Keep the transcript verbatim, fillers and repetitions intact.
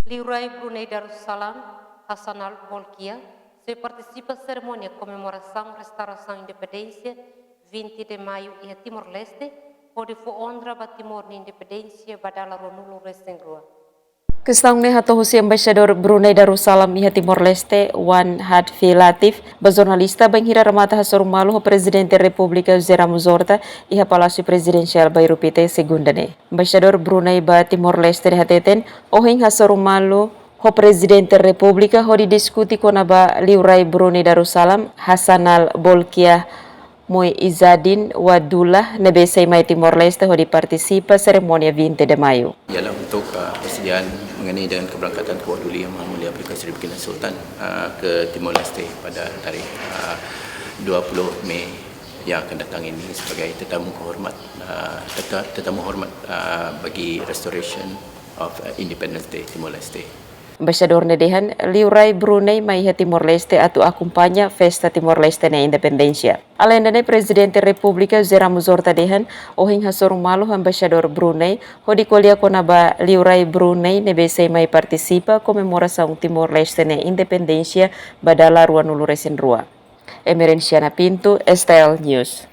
Liurai Brunei Darussalam Hassanal Bolkiah sei partisipa serimónia komemorasaun restaurasaun independénsia vinte de Maio iha Timor-Leste, hodi fó onra ba Timor nia independénsia ba dala ruanulu resin rua. Kestaun ne'e hato'o husi Embaixadór Brunei Darussalam iha Timor-Leste, Wan Hatfi Latif, ba jornalista bainhira remata hasoru malu ho Prezidente Repúblika José Ramos Horta iha Palásiu Prezidensiál Bairru Pité, segunda ne'e. Embaixadór Brunei ba Timor-Leste ne'e hateten, ohin hasoru malu ho Prezidente Repúblika hodi diskute kona-ba Liurai Brunei Darussalam Hassanal Bolkiah Muizzadin Wadullah ne'ebé sei mai Timor-Leste hodi partisipa serimónia vinte de Maio. Ialah untuk, uh, persediaan mengenai dengan keberangkatan Ketua Duli Yang Maha Mulia Abdul Qadir Bukit Sultan, uh, ke Timor-Leste pada tarikh, uh, dua puluh Mei yang akan datang ini sebagai tetamu kehormat, uh, teta-, tetamu hormat, uh, bagi restoration of, uh, Independence Day Timor-Leste. Embaixadór ne'e dehan, Liurai Brunei mai iha Timor-Leste atu akompaña festa Timor-Leste nia independénsia. Aleinde ne'e, Prezidente Repúblika José Ramos Horta dehan, ohin hasoru malu ho Embaixadór Brunei hodi ko'alia kona-ba Liurai Brunei ne'ebé sei mai partisipa komemorasaun Timor-Leste nia independénsia ba dala ruanulu resin rua. Emerenciana Pinto, S T L News.